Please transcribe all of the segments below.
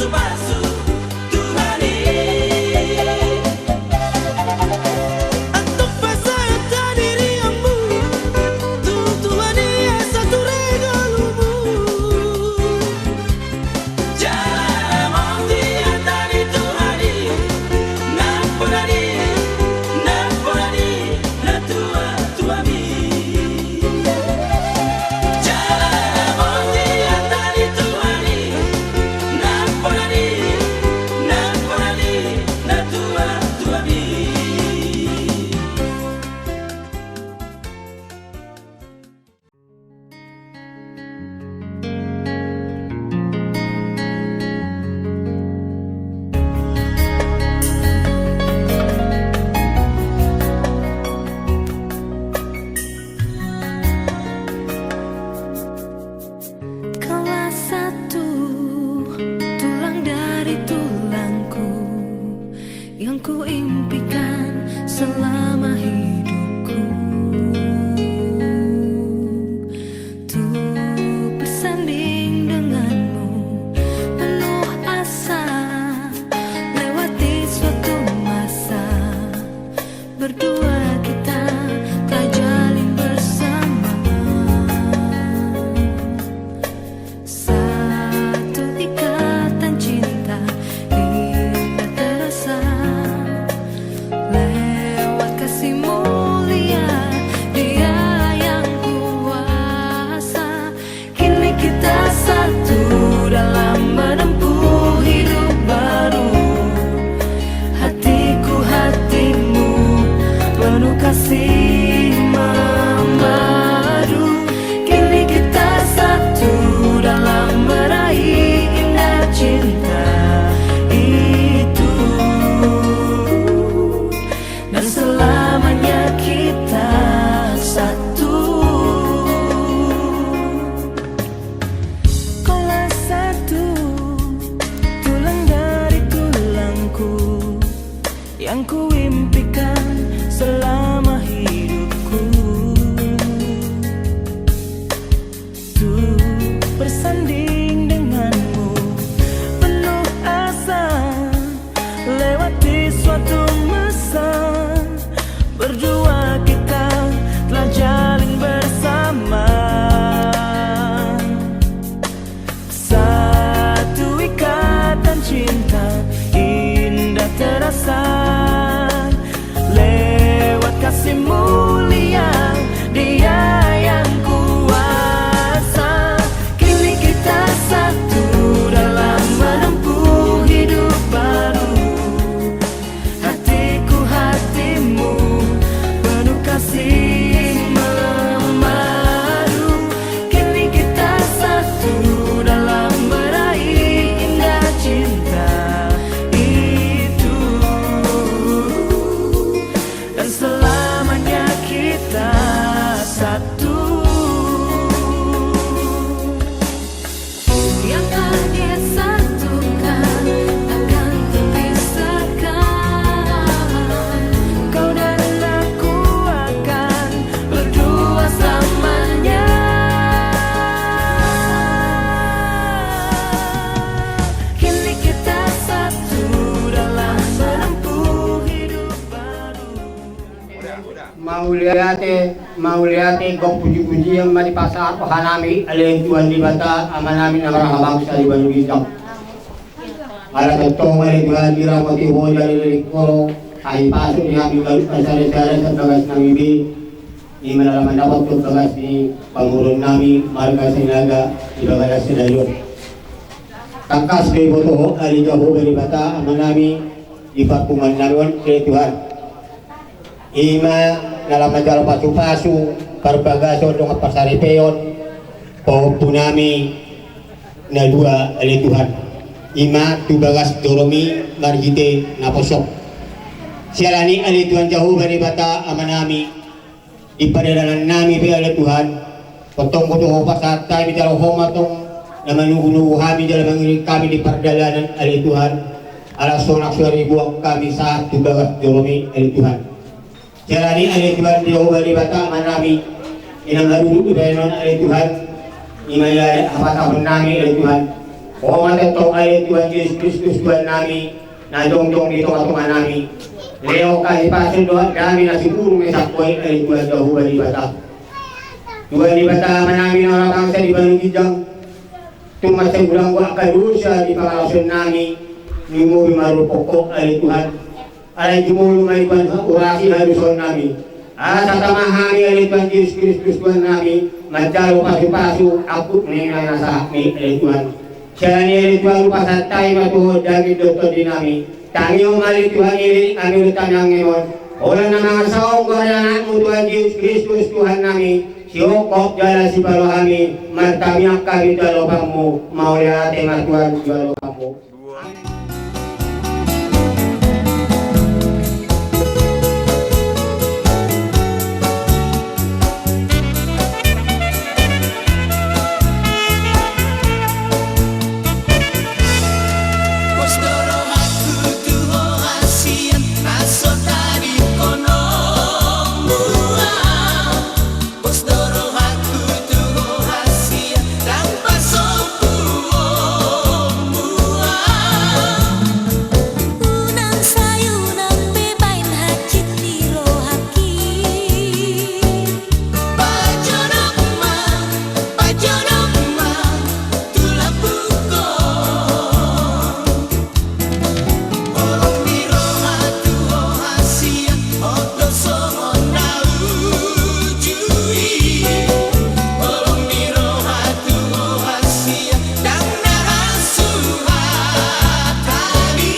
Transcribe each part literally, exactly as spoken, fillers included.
Pasu Tuhan i. Antong pasahat hadirinmu tu Tuhan i asa ture ngolumu. Jala ramoti hata ni Tuhan i, nampuna ni, nampuna ni natuatuami. Jala ramoti hata ni Tuhan i, nampuna ni, nampuna ni natuatuami. Kaulah satu tulang dari tulangku yang kuimpikan selama hidupku. Untuk bersanding denganmu, penuh asa lewati suatu masa. Berdua kita telah jalin bersama. Satu ikatan cinta indah terasa lewat kasih mulia Dia yang kuasa. Kini kita satu dalam menempuh hidup baru. Hatiku hatimu penuh kasih memadu. Kini kita satu dalam meraih indah cinta itu. Dan selamanya kita satu. Kaulah satu tulang dari tulangku yang kuimpikan selama hidupku. Untuk bersanding denganmu, penuh asa lewati suatu masa. Berdua kita telah jalin bersama. Satu ikatan cinta indah terasa lewat kasih mulia Dia yang kuasa. Kini kita satu dalam menempuh hidup baru. Hatiku hatimu penuh kasih memadu. Kini kita satu dalam meraih indah cinta itu. Dan selamanya kita satu. Yang telah disatukan takkan terpisahkan. Kau dan aku akan berdua selamanya. Kini kita satu dalam menempuh hidup baru. Mauliate, mauliate, gok puji-pujian ma dipasahat hanami ale Tuhan Debata Amanami na marhabangsa di banua ginjang. Ala tongtong ale Tuhan diramoti Ho jala dilehon Ho hahipason di hami ganup na sada-sada sian bagas nami be. I ma na mandapothon bagas ni pamoruon nami marga Sinaga di bagasan sadari on. Tangkas do diboto Ho ale Jahowa Debata Amanami di parpunguan nami on ale Tuhan. I ma na laho manjalo pasu-pasu parbagason dohot parsaripeon pahompu nami na dua ale Tuhan. I ma tu bagas joromi marhite naposok. Siala ni i ale Tuhan Jahowa Debata Amanami, di pardalanan nami be ale Tuhan, tongtong boto Ho pasahat hami jala Ho ma tong na manugu-nugu hami jala mangiring hami di pardalanan ale Tuhan. Ala sonang so dibuat hami sahat tu bagas joromi ale Tuhan. Siala ni i ale Tuhan Jahowa Debata Amanami, i na marudut di bahenon ale Tuhan. I ma i ale hapatahon nami ale Tuhan. Ho ma tongtong ale Tuhan Jesus Kristus Tuhannami, na jongjong di tongatonganami. Lehon hasipason dohot dame na sumurung mesak Ho i ale Tuhan Jahowa Debata. Tuhan Debata Amanami na hurang bangsa di banua ginjang, tung mansai hurang angka dosa di pangalaosion nami, lumobi ma rupokkon ale Tuhan. Alai jumolo ma i Tuhan hurasi hadosaon nami. Asa tama hami ale Tuhan Jesus Kristus Tuhan nami, manjalo pasupasu angkup ni na sahat ni ale Tuhan. Siala ni ale Tuhan hupasahat hami ma tu Ho daging dohot tondi nami. Tangihon ma ale Tuhan i nami dohot tangianghon. Holan na mangasahon goar ni anakmu Tuhan Jesus Kristus Tuhan nami, sihophop jala sipalua hami, martangiang hami tu adopanmu, mauliate ma Tuhan tu adopanmu. Pos do rohangku tu Ho hasian, na so tadingkon Ho mua. Pos do rohangku tu Ho hasian, ndang pasombuonmu au. Unang sai unang be baen hansit ni rohangki. Pajonok ma, pajonok ma, tu lambungkon. Holong ni roha tu Ho hasian, on do songon na uju i. Holong ni roha tu Ho hasian, ndang na hasuhat hami.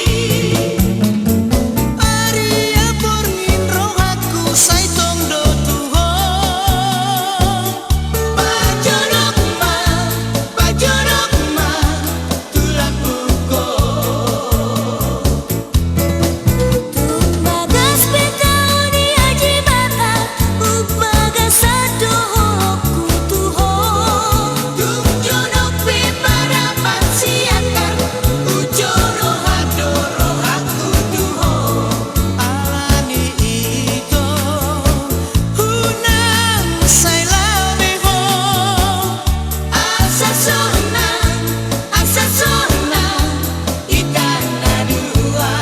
Ari ia borngin rohangku sai tong do tu Ho. Pajonok ma, pajonok ma, tu lambungkon. Tung bagas pe tano ni aji bata, tung bagas do holongku tu Ho. Tung jonok pe parapan siatar, ujo roha do rohangku tu Ho. Ala ni i do, unang sai laho be ho. Asa sonang, asa sonang, hita na dua.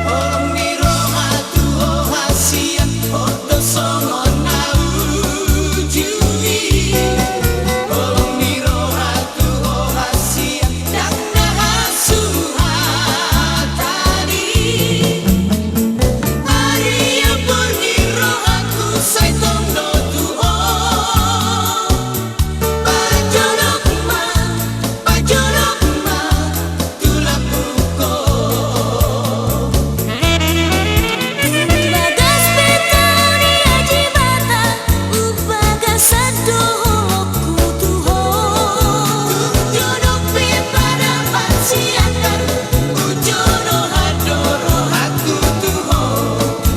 Holong ni roha tu Ho hasian, on do songon na uju i. Holong ni roha tu Ho hasian, ndang na hasuhat hami. Ari ia borngin rohangku sai tong do tu Ho. Pajonok ma, pajonok ma, tu lambungkon. Tung bagas pe tano ni aji bata, tung bagas do holongku tu Ho. Tung jonok pe parapan siatar, ujo roha do rohangku tu Ho.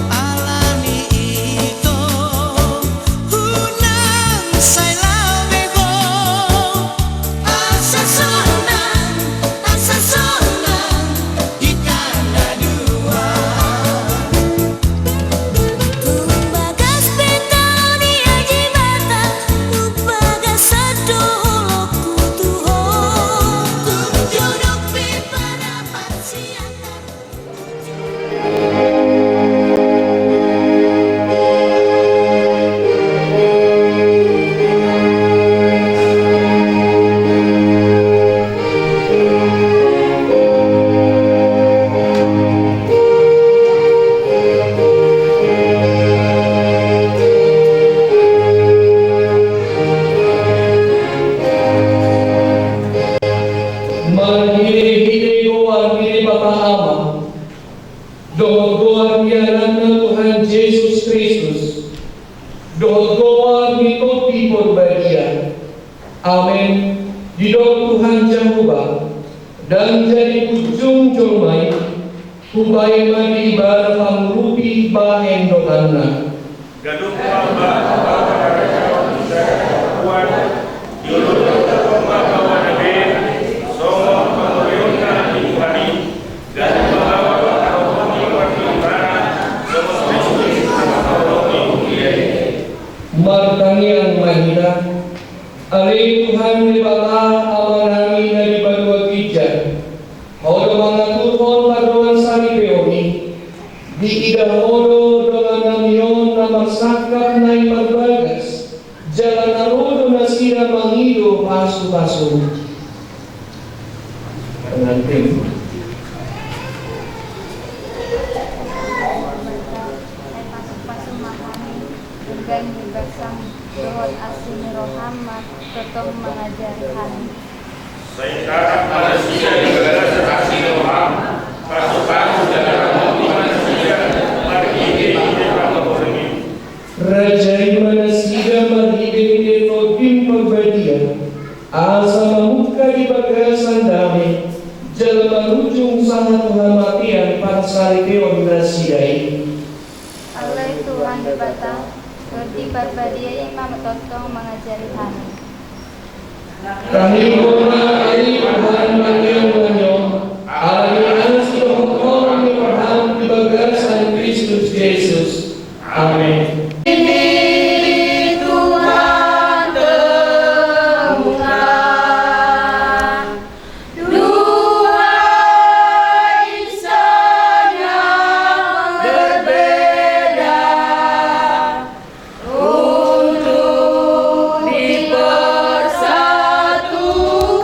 Ala ni i do, unang sai laho be ho. Asa sonang, asa sonang, hita na dua. Tung bagas pe tano ni aji bata, tung bagas do holongku tu Ho. Tung jonok pe parapan siatar. Marhitehite goar ni Debata Ama, dohot goar ni Anakna Tuhan Jesus Kristus, dohot goar ni Tondi Porbadia, Tuhan Jahowa, ndang jadi punjung jolma i, hubaen ma di ibana pangurupi bahen donganna. Ganup ma baoa harajaon di sada hatuan, dioloi ma baoa na bere, songon pangoloionna di Tuhan i, ganup ma baoa harohon ni roha ni ibana, songon Kristus na mangkaholongi huria i. Martangiang ma hita. Ale Tuhan Debata Amanami na di banua ginjang, Ho do mangaturhon pardongan saripeon i. Diida Ho do dongannami on na marsangkap naeng marbagas, jala na ro do nasida mangido pasupasum. Pengantin. Ai pasupasum ma hami, denggan ni bangsam dohot asi ni roham ma tongtong mangajari hami. Sai tatap ma nasida di bagasan asi ni roham, pasupasu jala ramoti ma nasida marhitehite panggoaran i. Rajai ma nasida marhitehite Tondim Parbadia, asa mamungka di bagasan dame, jala manujung sahat tu hamatean parsaripeon nasida i. Ale Tuhan Debata, Tondim Parbadia i ma tongtong mangajari hami. Tahimpun ma ale Tuhan tangiangnami on, ala ni asi dohot holong ni roham di bagasan Kristus Jesus. Amen. Ini Tuhan terbuka. Dua insan yang berbeda untuk dipersatukan.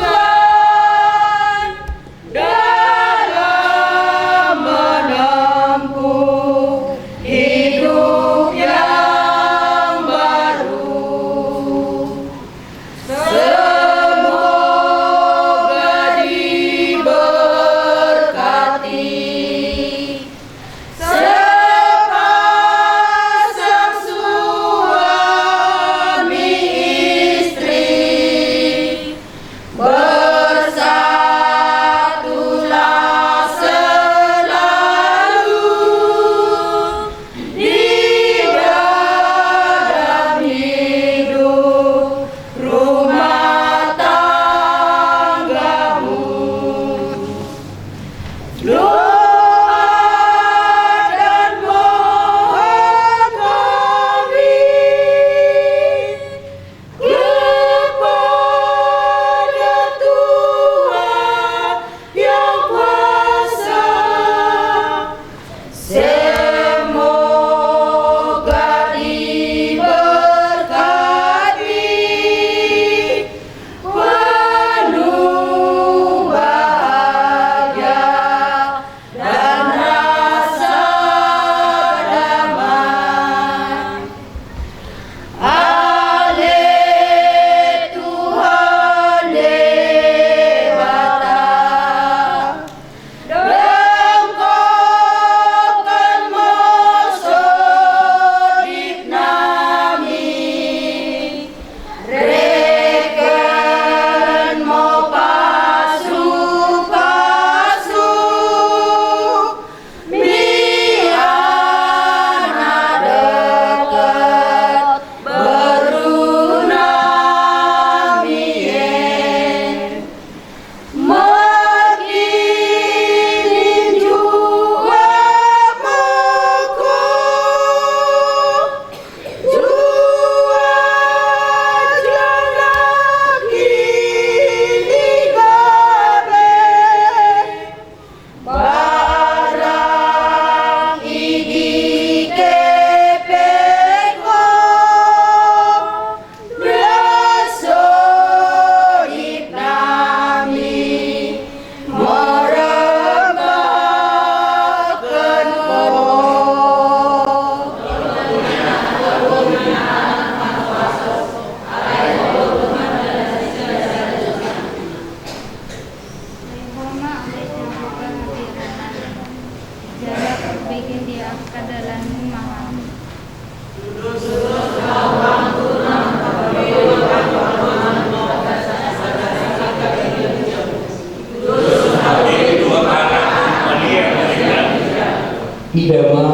Ida ma,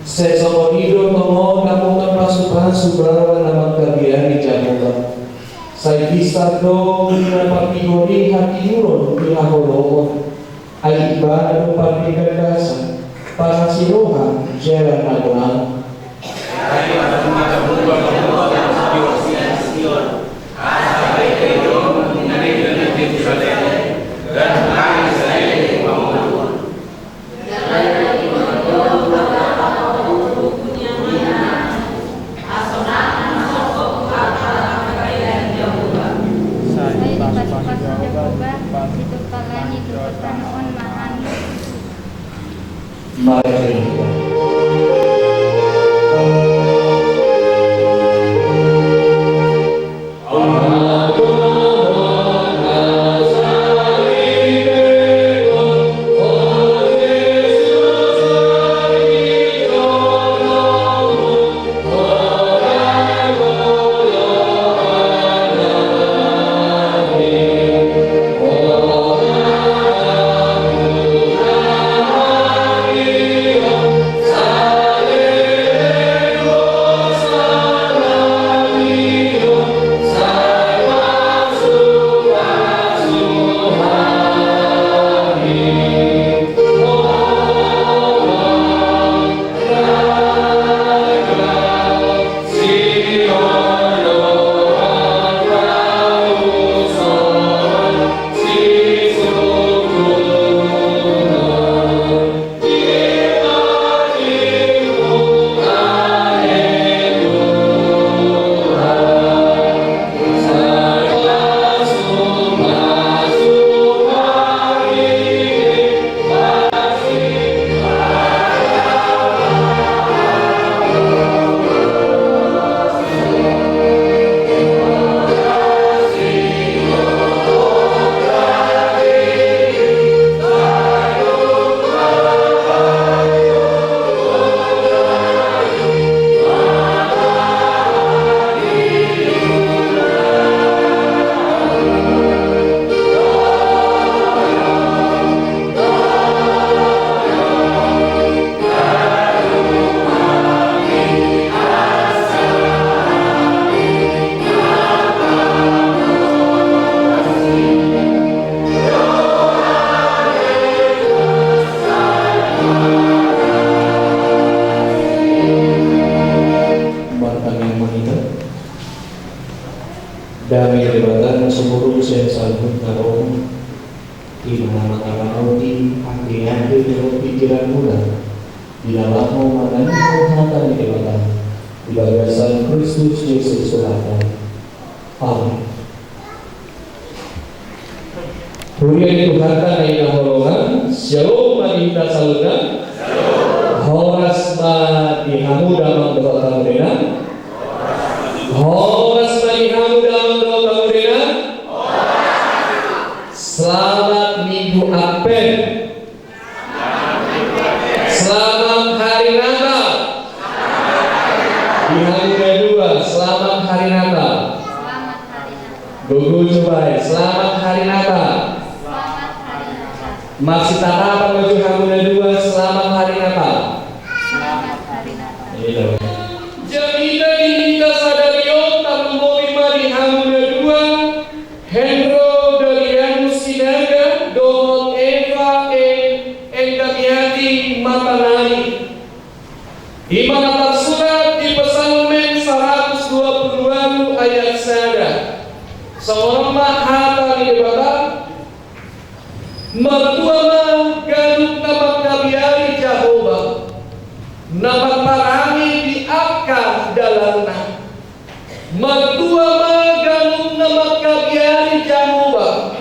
sai songon i do tongon naputan pasupasu baoa na mangkabiari Jahowa. Sai bisa do na partigori hatiuron di haholomon. Ai Ibana do pardenggan basa, pangasi roha, jala na bonang. Sai dipasupasu Jahowa, ditumpahon langit dohot tano on ma hami. Mari. Martangiang ma hita. Dame ni Debata na sumurung sian saluhut na roha, i ma na mangaramoti ateate dohot pingkiranmuna, di na laho manangihon hata ni Debata di bagasan Kristus Jesus Tuhanta. Amen. Huria ni Tuhanta na hinaholongan, syalom ma di hita saluhutna. Horas ma di hamu damang dohot hamu inang. Horas ma di hamu damang dohot hamu inang. Selamat Minggu Advent. Selamat Hari Natal. Di hamu na dua, selamat Hari Natal. Gogo coba, selamat Hari Natal. Marsitatapan ma jo hamu na dua, selamat Hari Natal. Jadi di hita sadari on, tarlumobi ma di hamu na dua, Hendro Dalianus Sinaga dohot Eva Endamiati Matanali. I ma na tarsurat di Psalmen saratus dua pulu ualu ayat sada. Songon on ma hata ni Debata. Martua ma ganup na mangkabiari Jahowa, na marparange di angka dalanna. Martua ma ganup na mangkabiari Jahowa,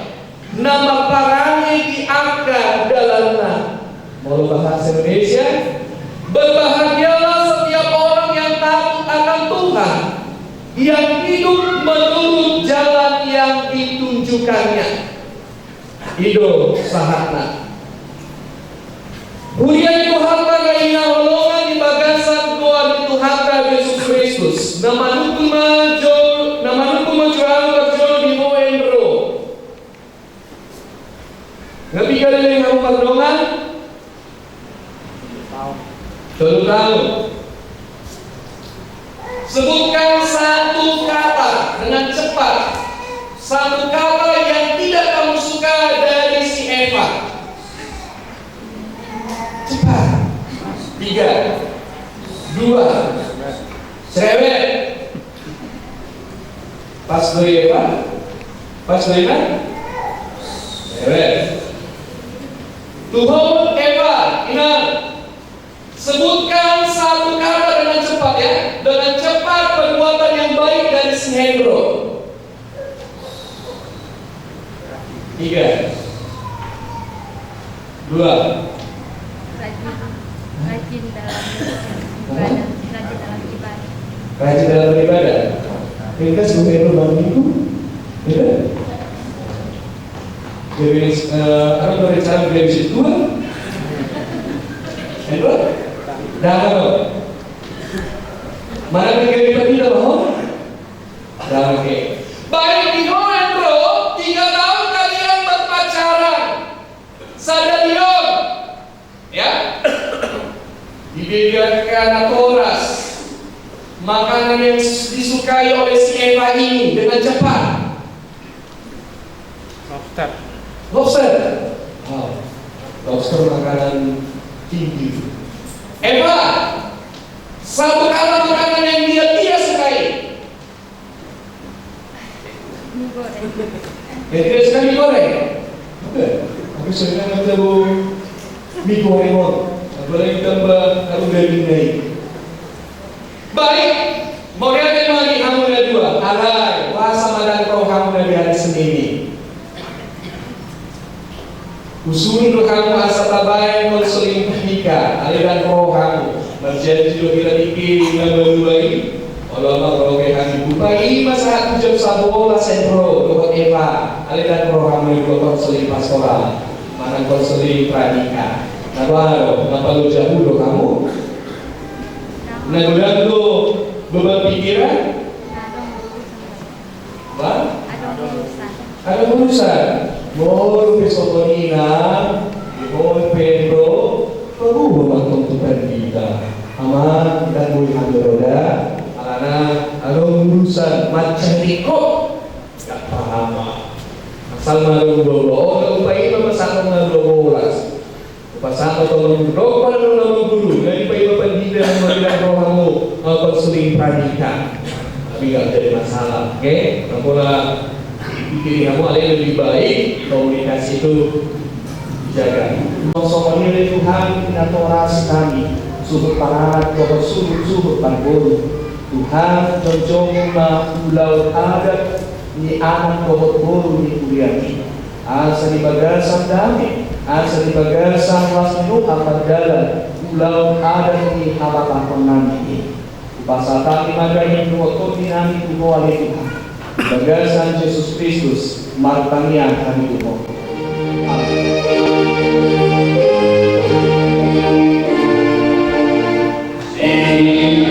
na marparange di angka dalanna. Molo bahasa Indonesia, berbahagialah setiap orang yang takut akan Tuhan, yang hidup menurut jalan yang ditunjukkannya. I do sahatna. Huria ni Tuhanta na hinaholongan di bagasan goar ni Tuhanta Jesus Kristus, na manungkun ma jo, na manungkun ma jo ahu parjolo di ho Hendro. Nga piga leleng hamu mardongan? Tolu tahun. Sebutkan satu kata dengan cepat. Satu kata yang tidak kamu suka dari si Eva. Cepat. Tiga. Dua. Cerewet. Pas do i Eva? Pas do i Eva? Cerewet. Tuhot Eva, inang. Sebutkan satu kata dengan cepat, ya. Dengan cepat perbuatan yang baik dari si Hendro. Tiga. Dua. Rajin, rajin dalam ibadah. Rajin dalam ibadah. Rajin dalam beribadah. Ringkas, Bu Hendro, malam minggu. Ya. Gabe, eh, apa, berencana gabe si tua? Hendro? Dah, apa? Mana gabe pandita, Bah? Dah, oke. Baik, di ho, Hendro, tiga tahun kalian berpacaran. Sadari on, ya. Dibegakan natoras. Makanan yang disukai oleh si Eva ini dengan cepat. Lobster. Lobster. Oh, lobster makanan tinggi. Eva, satu kata makanan yang dia tidak sukai. Mie goreng. Yang tidak suka mie goreng? Oke. Tapi sebenarnya kita mau mie goreng, mau. Apalagi tambah tahu daging naik. Baik. Mauliate ma di hamu na dua. Alai, boasa ma ndang ro hamu na di ari Senin i? Husuhut do hamu asa tabaen konseling pranikah, alai ndang ro hamu. Marjanji do hita di K P na dua i, olo ma ro be hami. Hupaima sahat tu jam sabolas, Hendro dohot Eva, alai ndang ro hamu di konseling pastoral manang konseling pranikah. Na boha do, na paloja hu do hamu? Na godang do beban pikiran? Bah? Adong urusan. Adong urusan. Molo pe songon i, inang, di ho pe, Hendro, paboa ma antong tu pandita. Amang, ndang boi hami ro da, alana adong urusan. Mancari ho. Ndang paham. Asal ma adong dua bolas, olo, hupaima ma sahat na dua bolas. Hupasahat ma tu amang guru, dok ma na amang guru, na dipaima pandita, na marida rohamu, eh, konseling pranikah. Tapi nggak jadi masalah, oke? Ndang pola pikiri hamu, alai lebih baik komunikasi itu dijaga. Songon i ale Tuhan, natoras hami, suhut paranak dohot suhut-suhut parboru. Tuhan, jongjong ma ulaon adat ni anak dohot boru ni huria i. Asa di bagasan dame, asa di bagasan las ni roha mardalan ulaon adat ni habatahon nami i. Hupasahat hami ma gabe dohot tondi nami tu ho ale Tuhan. Di bagasan Jesus Kristus, martangiang hami tu ho. Amen.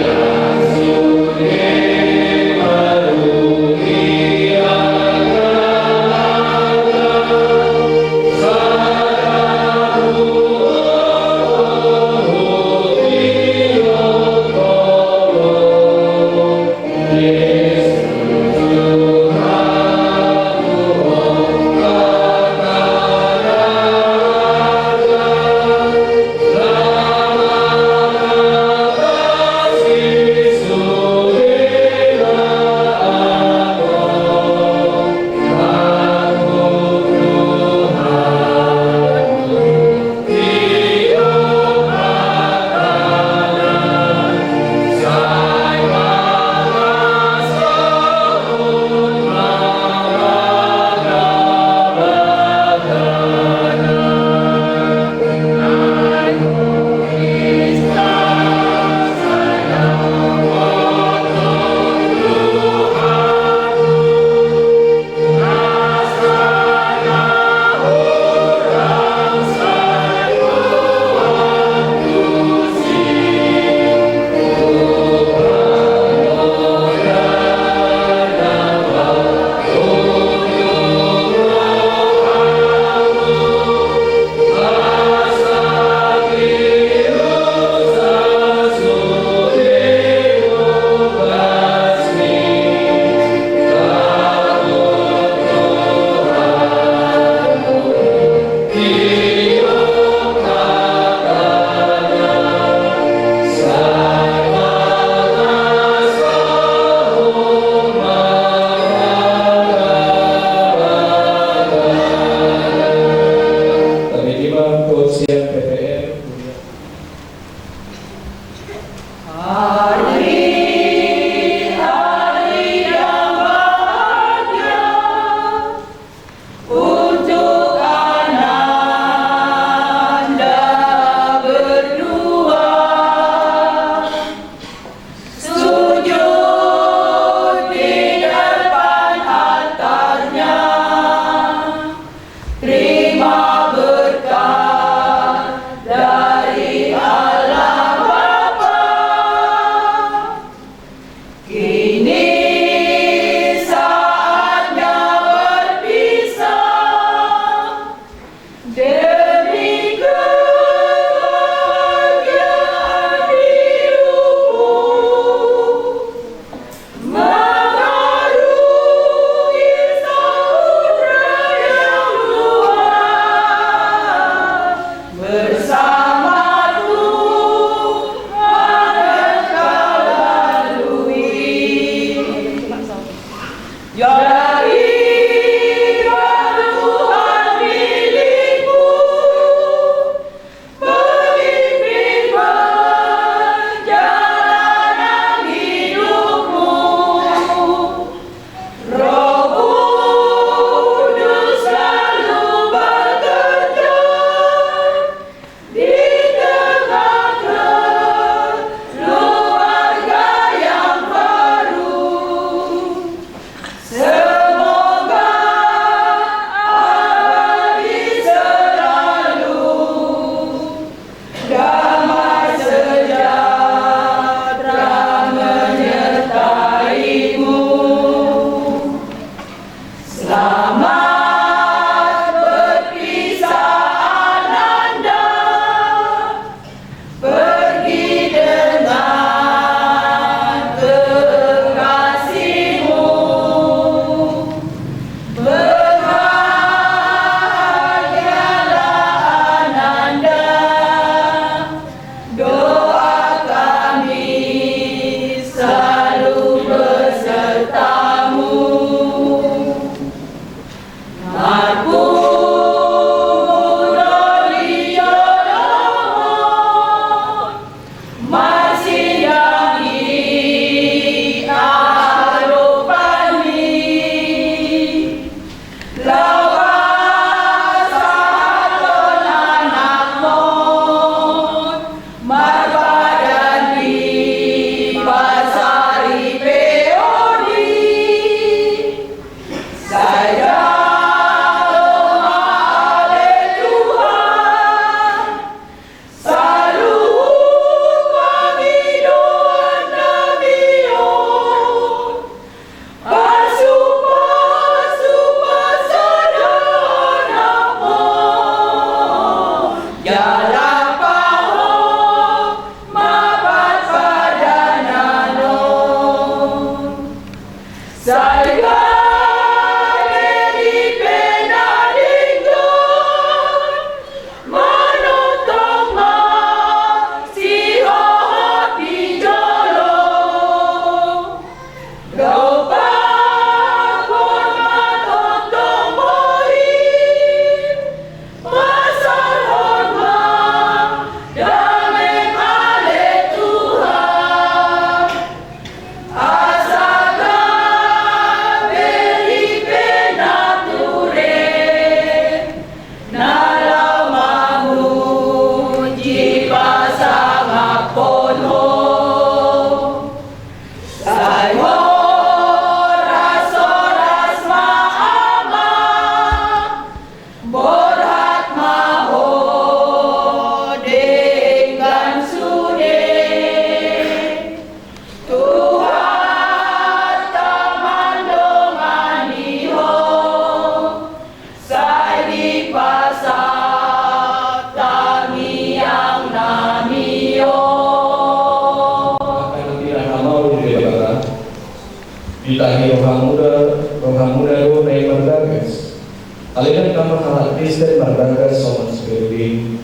Alai nang tama halak Kristen marbagas songon sipelebin.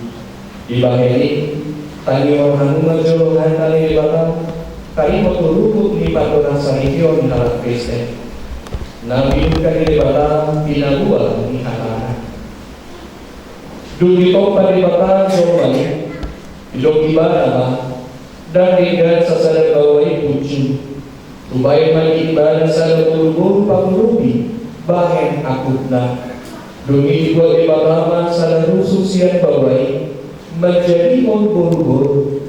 Dibahen i, tangihon hamu ma jolo hata ni Debata, taringot tu ruhut ni pandohan saripeon ni halak Kristen. Na pinungka ni Debata pinaboa ni hatana. Dung ditompa Debata jolma i, didok Ibana ma, ndang denggan sasada baoa i punjung. Tubaen ma di Ibana sada boruboru pangurupi bahen angkupna. Dung i dibuat Debata ma sada rusuk sian baoa i manjadihon boruboru.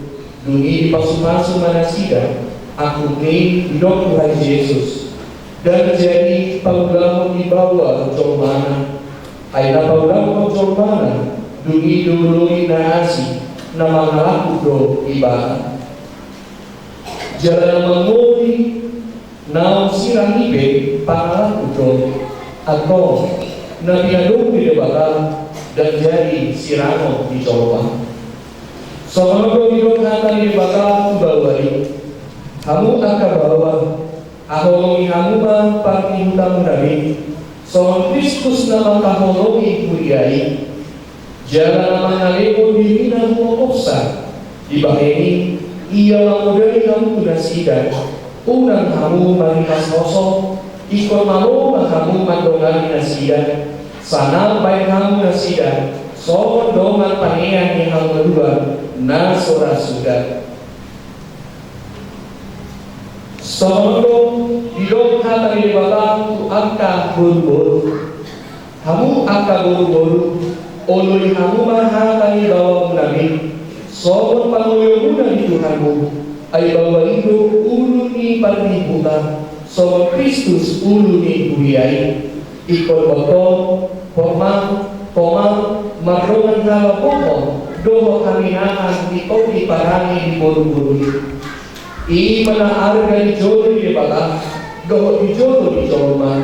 Dung i dipasupasu ma nasida, angkup ni i didok Tuhan Jesus. Ndang jadi paulahon ni baoa jolmana. Ai na paulahon jolmana, dung i dioloi na asi, na mangalangkup do Ibana. Jala na mangoli naung sirang i pe pangalangkup do, antong na pinadong ni Debata ndang jadi sirangon ni jolma. Songon on do didok hata ni Debata tu baoa i. Hamu angka baoa, haholongi hamu ma parnihutamuna be, songon Kristus na mangkaholongi huria i. Jala na mangalehon dirina huhomsa, dibahen i ia mangodai hamu tu nasida. Unang hamu marihashoso, ingkon malo ma hamu mandongani nasida. Sanang bahen hamu nasida songon dongan panean ni hangoluan na so ra suda. Songon on do didok hata ni Debata tu angka boruboru. Hamu angka boruboru, oloi hamu ma hata ni baoamuna be, songon pangoloimuna di Tuhanmu. Ai baoa i do ulu ni parnihuta, songon Kristus ulu ni huria i. Ingkon botom, porma, toma, mardongan halambohon dohot haminangan di tondi parange ni boruboru i. I ma na arga di jolo ni Debata dohot di jolo ni jolma.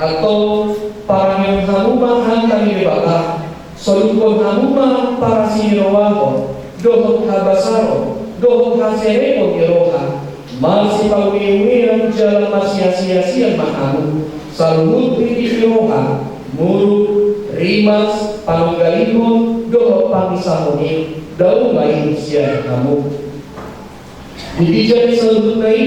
Antong parangehon hamu ma hata ni Debata, solukhon hamu ma parasiniroahon dohot habasaron dohot haserepon ni roha. Marsipanguniunian jala marsiasiasian ma hamu saluhut rintik ni roha, muruk, rimas, panunggalihon dohot pangisahon i. Dao ma i sian hamu. Di ginjang ni saluhutna i,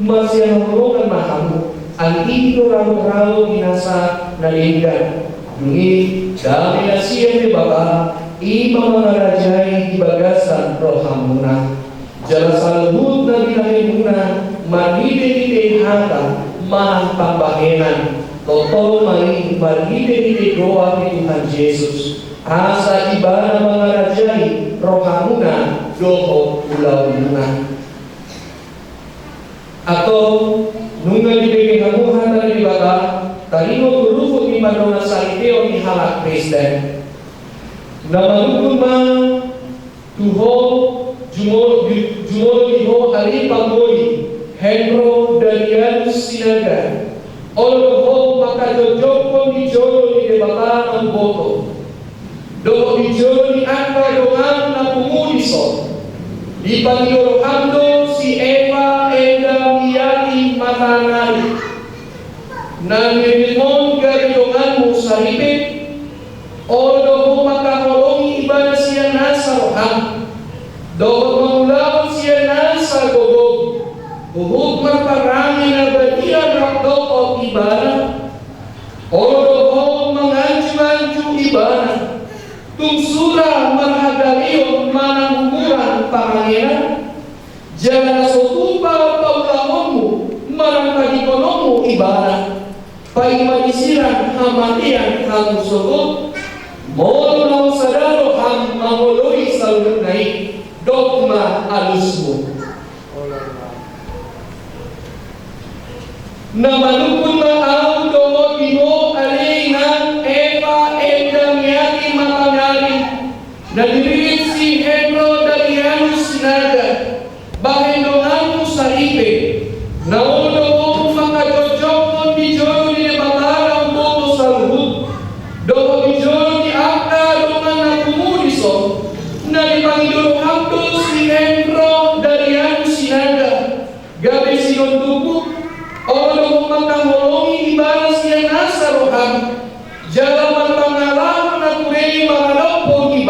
marsihaholongan ma hamu, anggiat do radotrado di nasa na denggan. Dung i, dame na sian Debata, i ma mangarajai di bagasan rohamuna. Jala saluhut na dilehonmuna marhitehite hata manang pambahenan, tongtong ma i marhitehite goar ni Tuhan Jesus, asa Ibana mangarajai rohamuna dohot ulaonmuna. Antong, nunga dibege hamu hata ni Debata taringot tu ruhut ni pandohan saripeon ni halak Kristen. Na manungkun ma tu ho, jumolo, jumolo di ho ale pangoli, Hendro Darianus Sinaga. Olo do ho mangkajongjongkon di jolo ni Debata na umboto dohot di jolo ni angka dongan na pungu dison. Dipangido roham do si Eva Enda Miati Matanari, na nilehon gabe donganmu saripe. Olo do ho mangkaholongi ibana sian nasa roham dohot mangulahon sian nasa gogo huhut marparange na badia rap dohot ibana. Olo do ho manganjuanju ibana tung sura marhagaleon manang umuran parangena. Jala na so tupa paulahonmu manang padikononmu ibana, paima disirang hamatean hamu sogot. Molo naung sada roham mangoloi saluhutna i, dok ma alusmu. Na manungkun ma ahu dohot di ho ale inang Eva Enda Miati Matanari, na niririt si Hendro Darianus Sinaga, bahen donganmu saripe. Na olo do ho mangkajongjongkon di jolo ni Debata na umboto saluhut dohot di jolo ni angka dongan na pungu dison. Na dipangido roham do si Hendro Darianus Sinaga gabe sinondukmu. Olo do ho mangkaholongi ibana sian nasa roham jala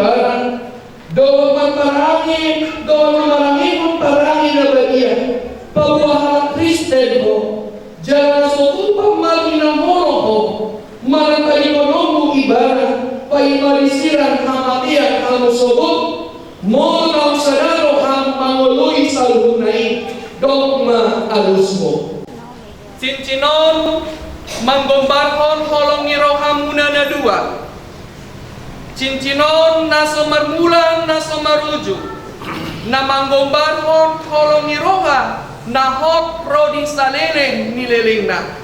Ibana, dohot marparange, dohot na marangehon parange na badia, paboa halak Kristen ho, jala so tupa marhinaholongan ho, manang tadingkononmu Ibana, paima disirang hamatean hamu sogot, molo naung sada do hamu mangoloi saluhutna i, dok ma alusmu. Cincin on manggombarhon holong ni rohamuna na dua. Cincin on na so marmula na so marujung, na manggombarhon holong ni roha na hot ro di saleleng ni lelengna.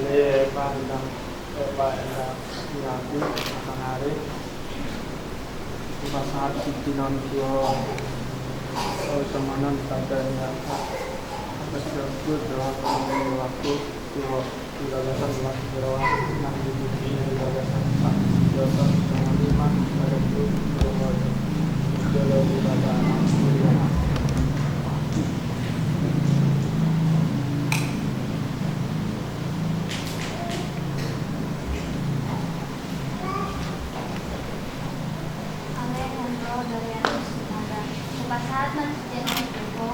Lepandang. Bapak, ya, ya, di masa hari. Pasahat cincin on tu ho, songon on tanda ni aku. Atas jago doa kami waktu tu ho, di bagasan las ni roha, nang di bumi, di bagasan tak, dosa, songon i ma, pada tu, tu ho. Jolo di bagasan, ya. Ale, Hendro, dari Anu Sumada. Hupasahat ma cincin on tu ho,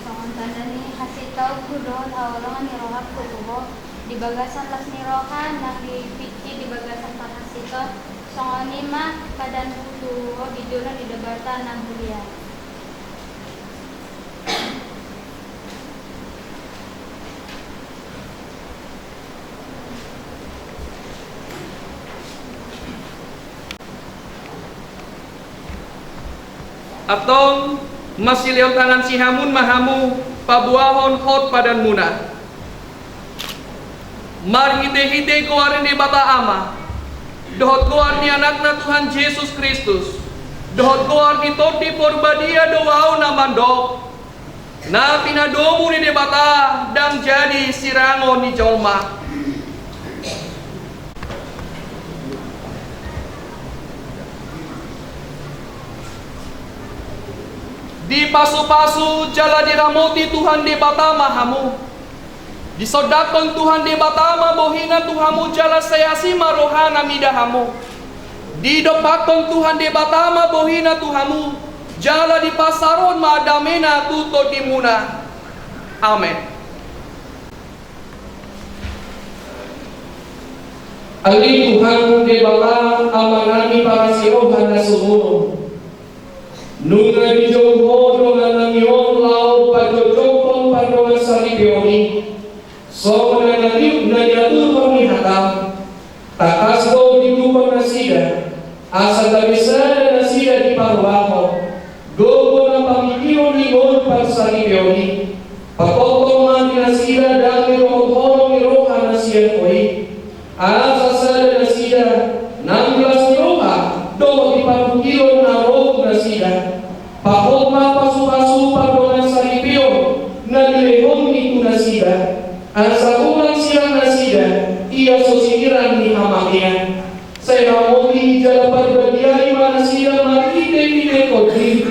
songon tanda ni hasitaonku dohot haholongan ni rohangku tu ho, di bagasan las ni roha, nang di pingki di bagasan parhasiton, songon i ma padanku tu ho di jolo ni Debata na mulia. Antong, masilehon tangan sihamun ma hamu paboahon hot padanmuna. Marhitehite goar ni Debata Ama, dohot goar ni Anakna Tuhan Jesus Kristus, dohot goar ni Tondi Porbadia do ahu na mandok, na pinadomu ni Debata ndang jadi sirangon ni jolma. Dipasupasu jala diramoti Tuhan Debata ma hamu. Disondangkon Tuhan Debata ma bohina tu hamu jala sai asi ma rohana mida hamu. Didompakkon Tuhan Debata ma bohina tu hamu, jala dipasaorhon ma damena tu tondimuna. Amen. Ale Tuhan Debata, Amanami parasi roha na sumurung. Nunga dijou Ho dongannami on laho pajongjongkon pardongan saripeon i. Songon na niu-, na niaturhon ni hataM, tangkas do ditupang nasida, asa gabe sada nasida di parrohahon, gogo na pamingkiron ni ngolu parsaripeon i. Patongtong ma di nasida dame dohot holong ni roha na sian Ho i. Asa sada nasida, nang las ni roha, dohot di parungkilon na ro tu nasida. Pahot ma pasupasu pardongan saripeon na nilehonMi tu nasida. Asa unang sirang nasida, ia so sinirang ni hamatean. Sai ramoti jala parbadiai ma nasida marhitehite Ho i.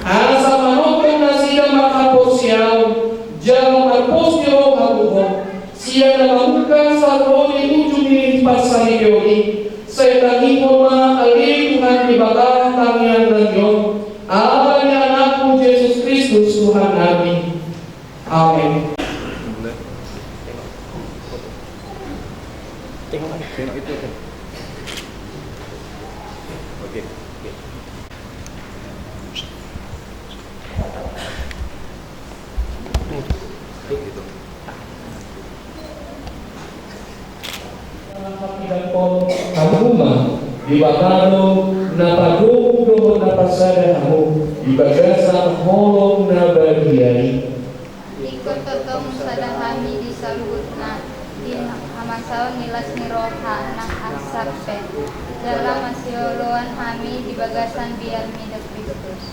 Asa manongtong nasida marhaporseaon, jala marpos ni roha tu Ho. Sian na mamungka sahat ro di ujung ni parsaripeon i, sai tangihon ma ale Tuhan Debata tangiangnami on, ala ni AnakMu Jesus Kristus Tuhannami. Amen. Tengok itu. Oke, oke. Hamu ma, Debata do na padomu dohot na parsada hamu di bagasan holong na badia i. Ingkon tongtong sada hami di saluhutna, di hamasaon ni las ni roha nang arsak pe, jala masioloan hami di bagasan biar mida Kristus.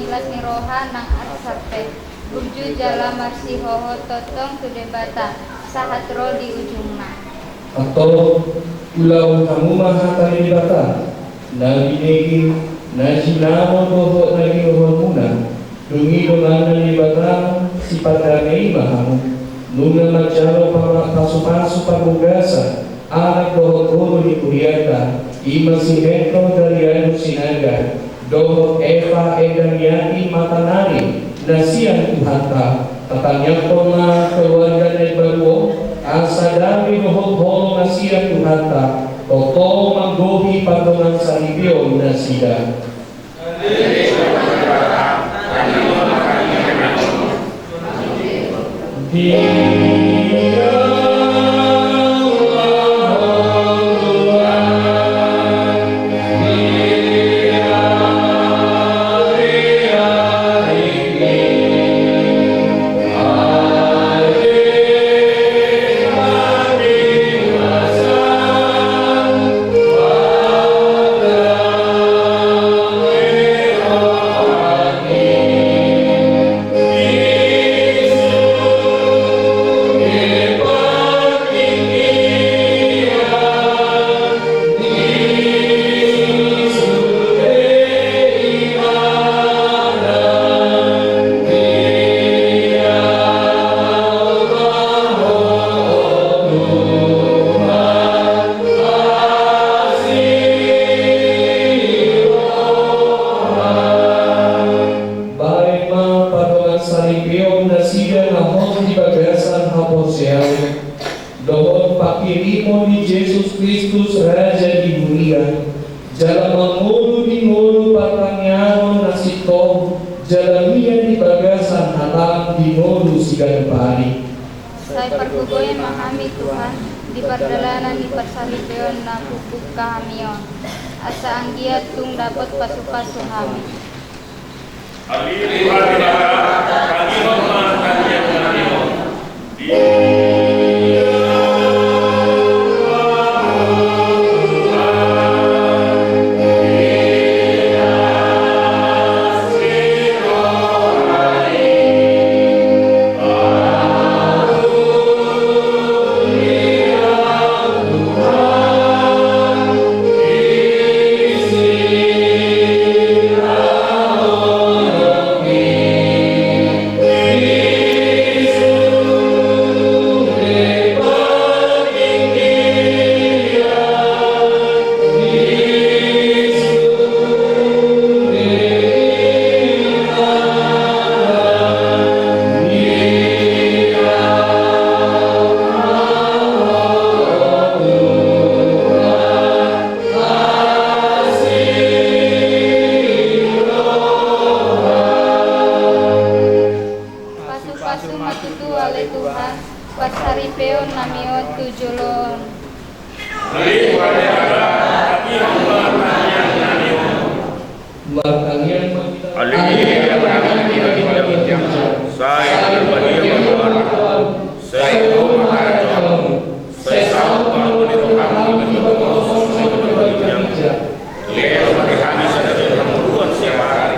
las ni roha nang arsarpe, burju jala marsihohot tongtong tu Debata, sahat ro di ujungna. Antong, ulaon hamu ma hata ni Debata, na binege, na jinamot dohot na ginormuna. Dung i donganna ni Debata, sipardame i ma hamu. Nunga manjalo pama-, pasupasu parbagason anak dohot boru ni hurianta, i ma si Hendro Darianus Sinaga dohot Eva Endaniati Matanari na sian Tuhanta. Tatangiangkon ma keluarga na imbaru on, asa dame dohot holong na sian Tuhanta tongtong manggohi pardongansaripeon nasida. Baen ma pardongansaripeon nasida na hot di bagasan haporseaon, dohot panghirimon ni Jesus Kristus Raja di huria, jala mangolu di ngolu partangiangan na sintong, jala mian di bagasan hatana di ngolu siganup ari. Sai pargogoi ma hami Tuhan, di pardalanan ni parsaripeon na pukpuk hami on, asa anggiat tung dapot pasupasu hami. Allilu Tuhan Debata, tangihon ma tangiang nami on. Pasupasu ma tutu ale Tuhan, parsaripeon nami on tu jolo on. Martangiang ma hita. Alleluia. Sai badia ma Tuhan. Sai ro ma harajaonmu. Sai saut ma roha ni roham di bagasan tonga ni dunia. Lehon ma di hami sadari on hangoluan siapari.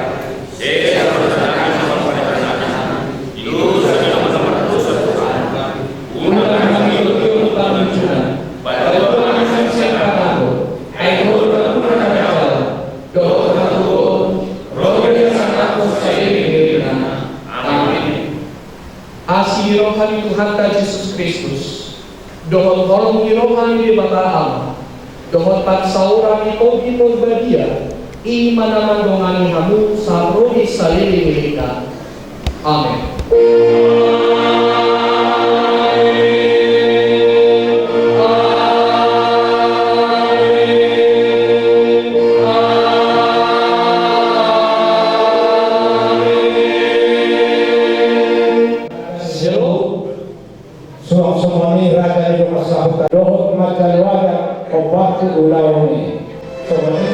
Sesa ma sadari on hami pardenggan nami. Di dosa ni dongan na mardosa tu hami. Unang hami togihon tu pangunjunan. Palua hami sian pangago. Ai Ho do hamuna na hajal, dohot hatuaon, ro di hasangapon saleleng ni lelengna. Amen. Asi ni roha ni Tuhanta Jesus Kristus, dohot holong ni roha ni Debata Ama, dohot parsaoran ni Tondi Porbadia, i ma na mandongani hamu sahat ro di saleleng ni lelengna. Amen. Suang songon i raja ni dongan sahuta dohot ma jalo adat ombahen tu ulaon i. Songon i.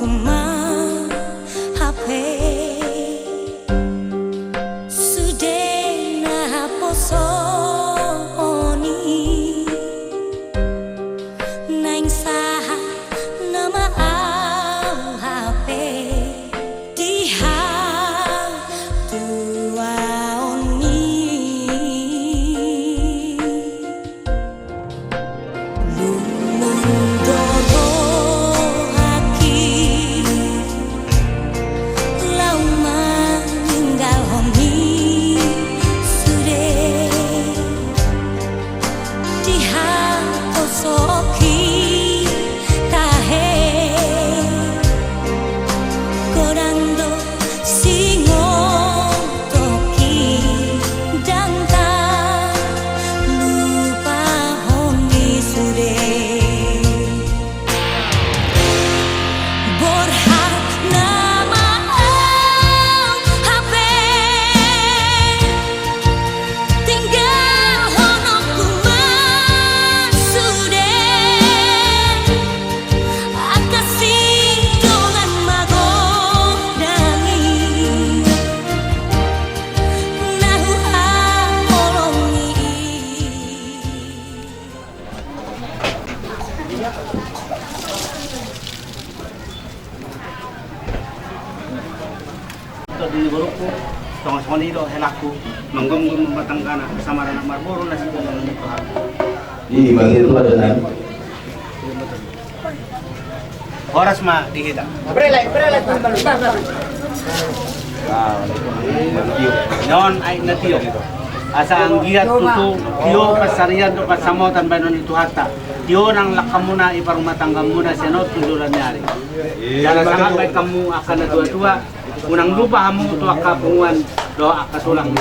ma hape sude na poso on i, naeng sahat nama au hape di hatuaon i. Lungun do rohangki laho maninggalhon i sude, dihaposoki tahe godang do singotoki, ndang talupahon i sude. Borhat nama au hape, tinggalhononku ma sude angka sidongan magodang i, na huhaholongi i. Tadi ni borukku, songon-songon i do helakku, manggomgom rumah tanggana, sama anak marboru, nasida na nunjuk Tuhan. Ih, bagus itu ada nang. Horas ma di hita. Brele, brele, brele. Nion aek na tio. Asa anggiat tutu tio pansarian dohot pansamotan baenon ni Tuhanta. Tio nang langkamuna i, parrumatanggamuna sian on tu joloan ni ari. Jala sangap baen hamu angka na tuatua. Unang lupa hamu tu angka punguan dohot angka tulang.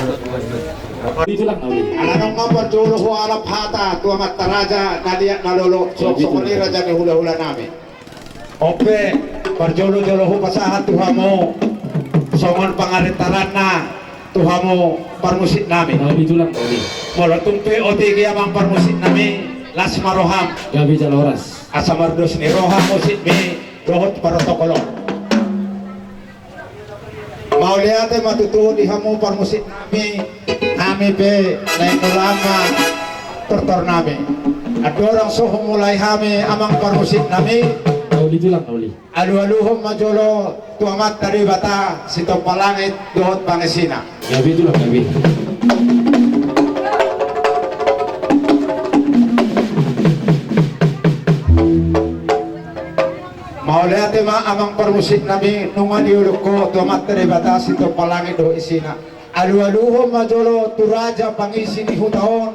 Ala nunga parjolo hualap hata tu amanta raja na liat na lolo, songon i raja ni hulahula nami. On pe parjolo-jolo hupasahat tu hamu songon pangarintaranna tu hamu parmusik nami. Molo tung pe otik i amang parmusik nami, las ma roham. Gabe jala horas. Asa mardos ni roha musikmi dohot parotokol on. Mauliate ma tutu di hamu parmusik nami, nami pe naeng mulahan ma tortor nami. Andorang so humulai hami amang parmusik nami, alualuhon ma jolo tu Amanta Debata sitompa langit dohot pangisina. Gabe tulang gabe. Mauliate ma amang parmusik nami, nunga dioloi ho tu Amanta Debata sitompa langit dohot isina. Alualuhon ma jolo tu raja pangisi ni huta on,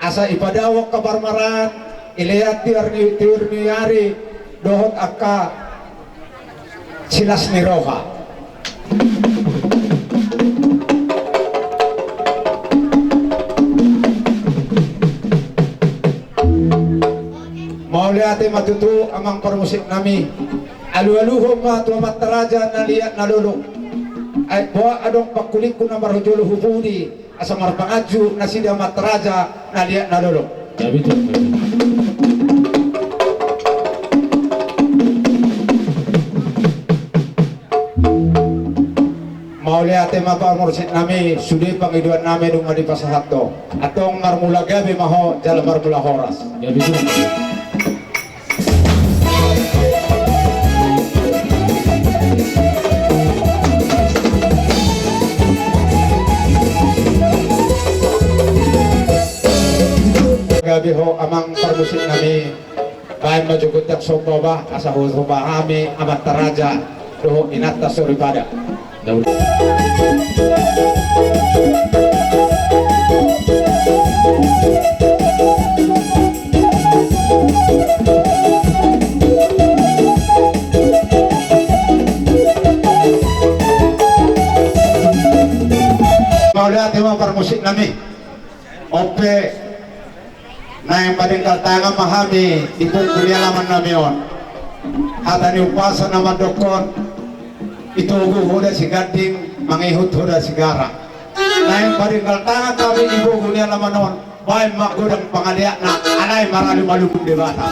asa ipadao angka parmaraan, ilean tiur ni, tiur ni ari dohot angka silas ni roha. Mauliate ma tutu amang parmusik nami. Alualuhon ma tu amanta raja na liat na lolo. Ai boa adong pangkulingku na marhujolo hu pudi, asa marpanganju nasida amanta raja na liat na lolo. Mauliate ma parmusik nami, sude pangidoan nami nunga dipasahat ho. Antong marmula gabe ma ho jala marmula horas. Gabe ho amang parmusik nami. Baen ma jogot yang somba ba, asa huhomba hami amanta raja dohot inanta soripada. Mauliate ma parmusik nami. On pe naeng padenggal tangan ma hami di pungku ni alaman nami on. Hata ni umpasa na mandokkon, itogu hoda siganding, mangihut hoda sigara. Naeng padenggal tangan hami di pungku ni alaman on, baen ma godang pangaleanna, alai maralumaluhon Debata.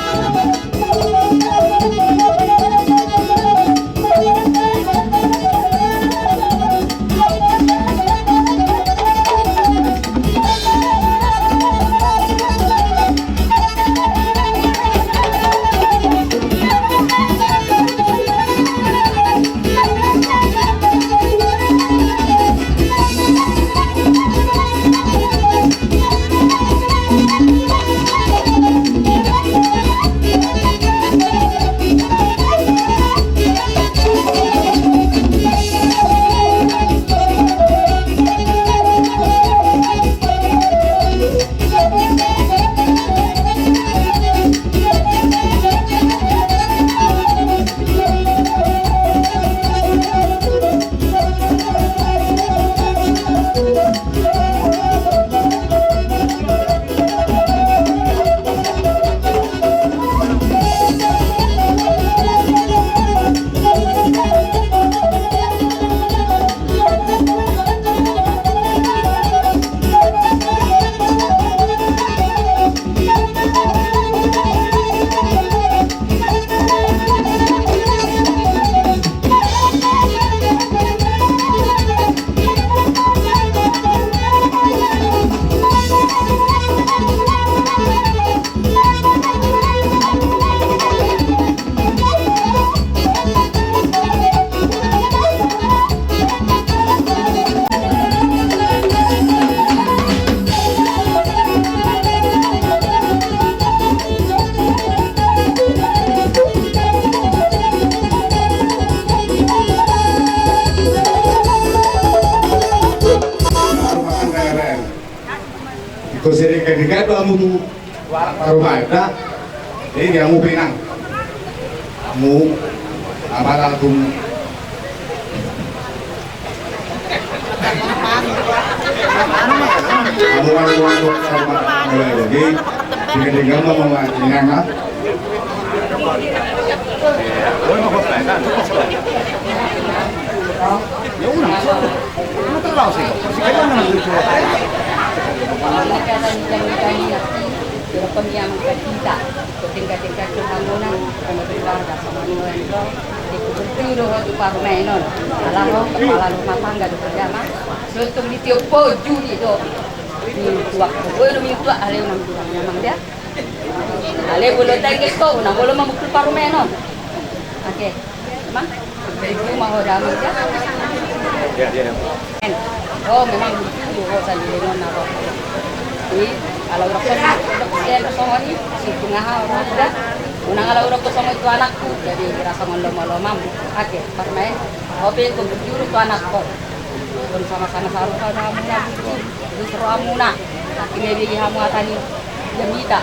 Sedenggan-denggan do hamu tu parumaenta. Jadi hamu pe inang, hamu apala tung hamu parumaenta, parumaenta, jadi sedenggan-denggan ma, ma, ma, inang, ha? Tingkat-tingkat tu hamuna, keluarga sama nua ento, di kuburti do ho tu parumaen on, ala ho kepala rumah tangga do ho, ya, Mang. Sotung di tiop ho juri do. Mintuak, boi do mintuak, ale unang bilang, ya, Mang, ya. Ale bolo tangges ko, unang bolo mamukul parumaen on. Oke. Mang, ibu mau damang ya? Ya, ya, ya. En, oh, memang lucu, oh, sandiri non naro. Ini, kalau udah kosong, udah kosong, kosong ini, si tengah, udah. Unang kalau udah kosong itu anakku, jadi rasa ngolom-ngolomam. Oke, parumaen. Oke, itu berjuru tu anakku. Pun sama-sama sarupa hamuna, bujur. Justru hamuna. Tapi dia hamu atani. Jamita.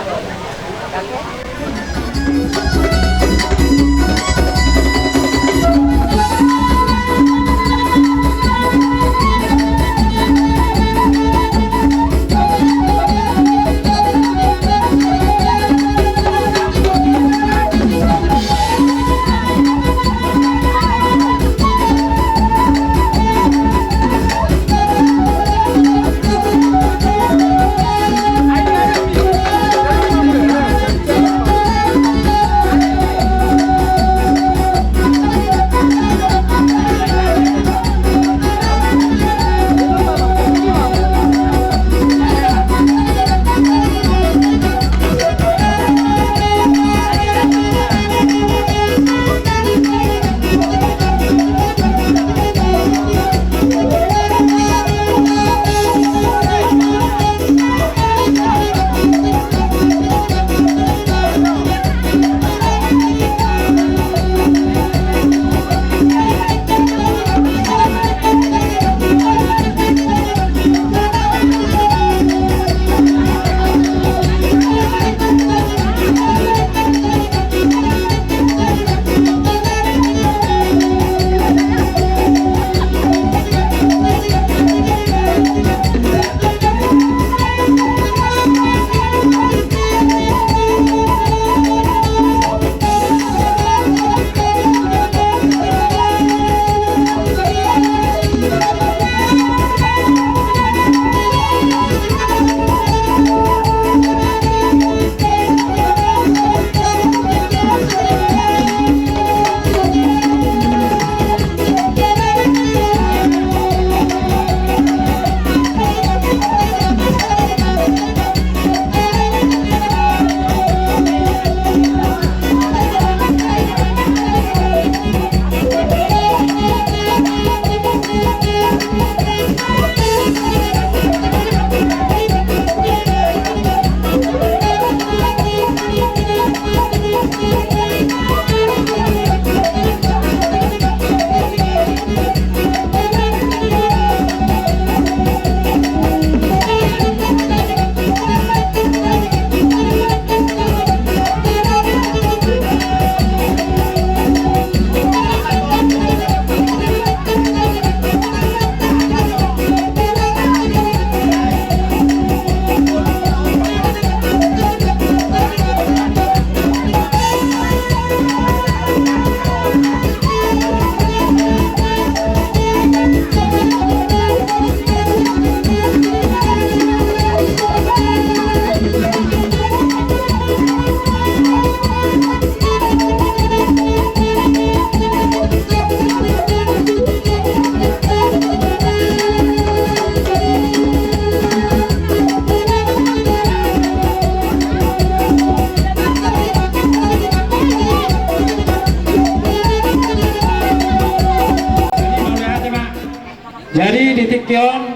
Jadi di tingki on,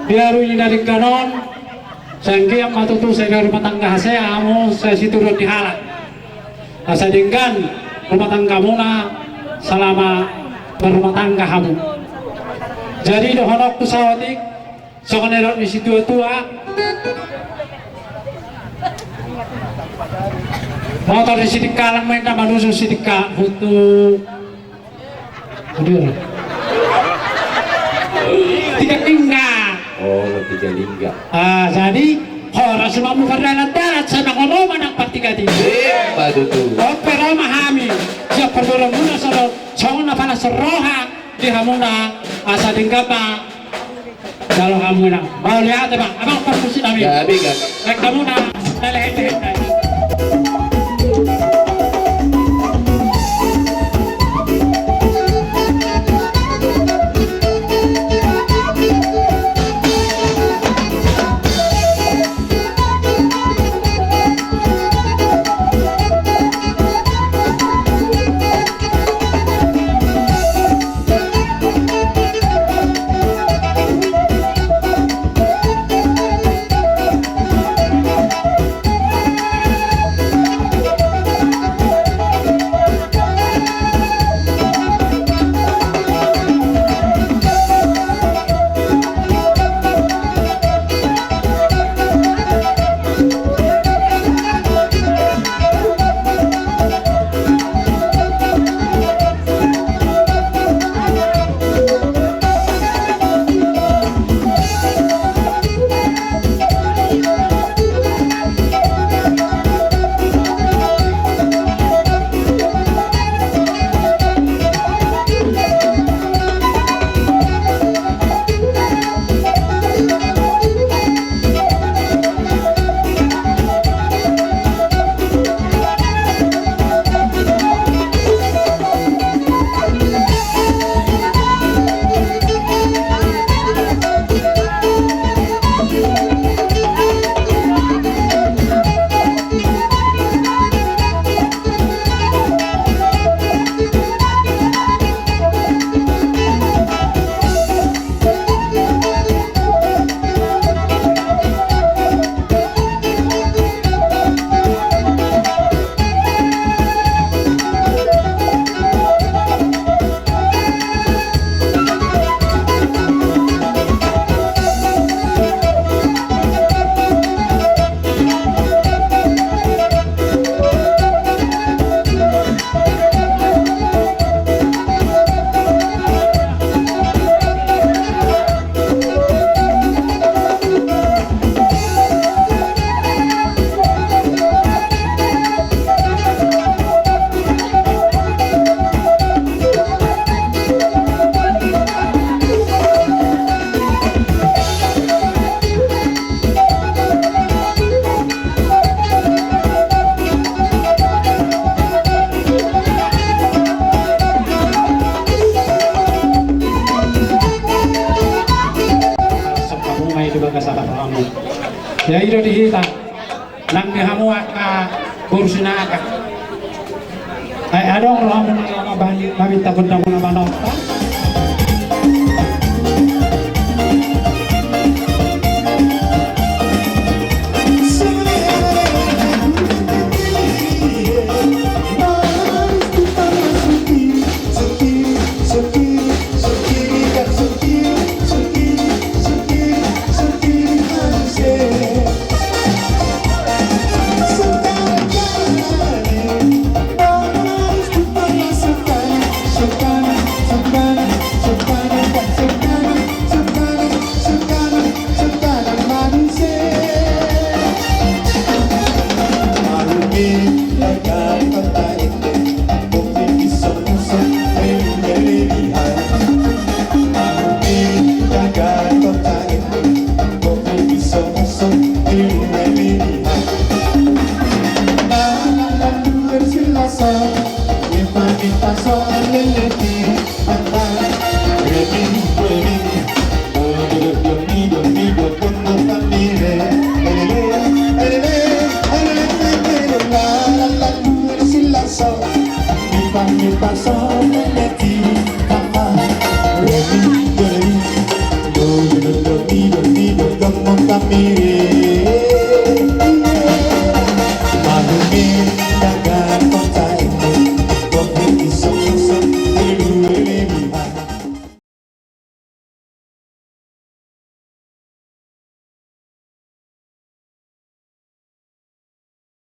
di ari ni na denggan on, sai anggiat ma tutu sai rumah tangga hasea hamu, sai situruon ni halak. Asa denggan rumah tanggamuna salama marrumah tangga hamu. Jadi dohononku saotik, Songon na nidok ni situatua, motor ni Sitindalang ma inna, manusur Sitindalang tu Tiga Lingga. Oh, Tiga Lingga. Ah, jadi horas ma hamu pardalan-dalan, sai mangomo ma nang partigatiga. Ima tutu. On pe ro ma hami sian parboruonmuna songon na palas ni roha di hamuna, asa denggan ma jalo hamuna. Mauliate ma, amang parmusik nami. Gabe, gabe. Baen hamuna. Lele, lele, lele. Ia i do di hita nang di hamu angka boru Sinaga. Ai adong rohamuna na mabali, maminta gondang na manonton.